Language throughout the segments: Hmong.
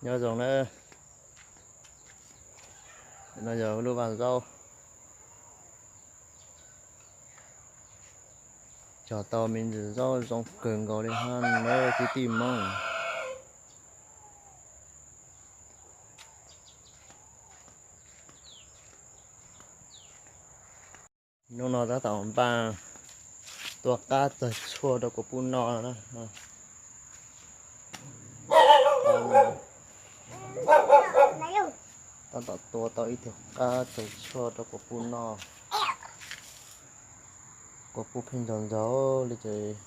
Nyob zoo na, no yog lub vaj zaub, cog tau me ntsis zaub zoo kawg nkaus li hab na kwv tij Hmoob. Hnub no tab tom npaj tua qab txawg tshuaj rau kuv pub noj na. Tab tom tua tau ib tug qab txawg tshuaj rau kuv pub noj. Kuv pub pheej ntaus ntxaug li ces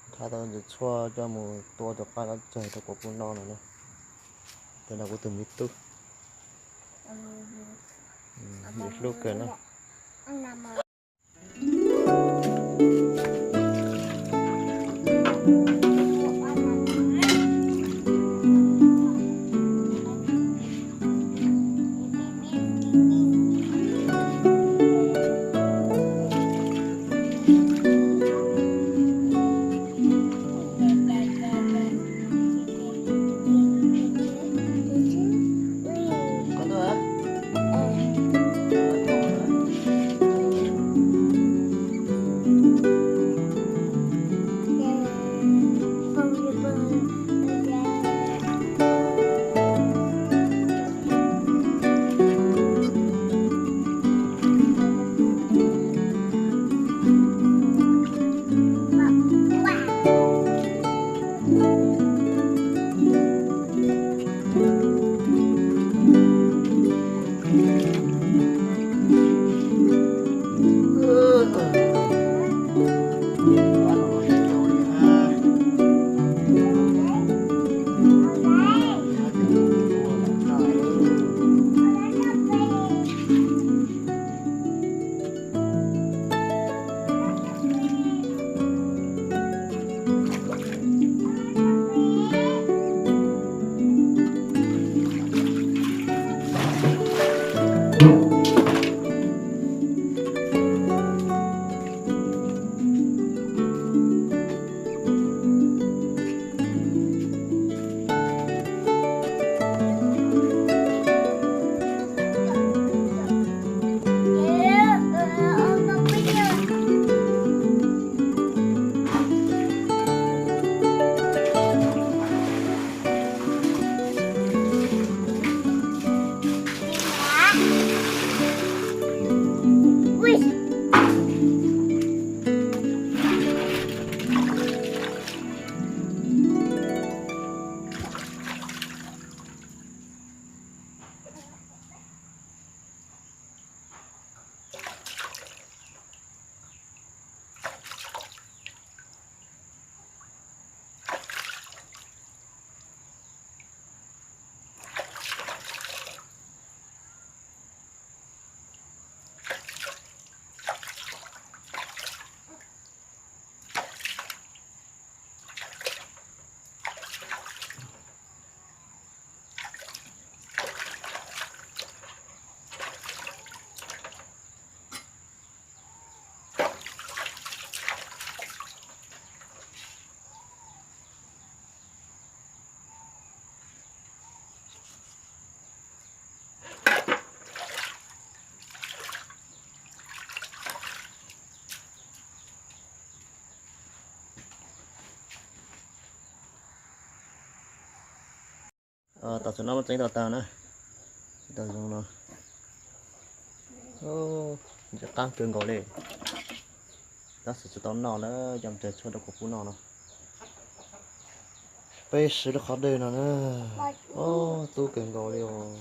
nqa tau ntsis tshuaj coj mus tua rau qab txawg rau kuv pub noj no na. Cov no kuv tus me tub hlub kawg na. Tam sim no muab txeeb tau tag na, tau zoo no, ntxim qab kawg nkaus li. Tab sis tsis tau noj na, coj mus txawg tshuaj rau kuv pub noj no. Peb siv lub qhov dej no na, tub kawg nkaus li os.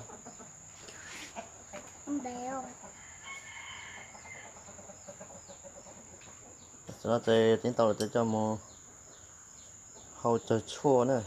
Tam sim no ces txeeb tau lawm ces coj mus hau txawg tshuaj na.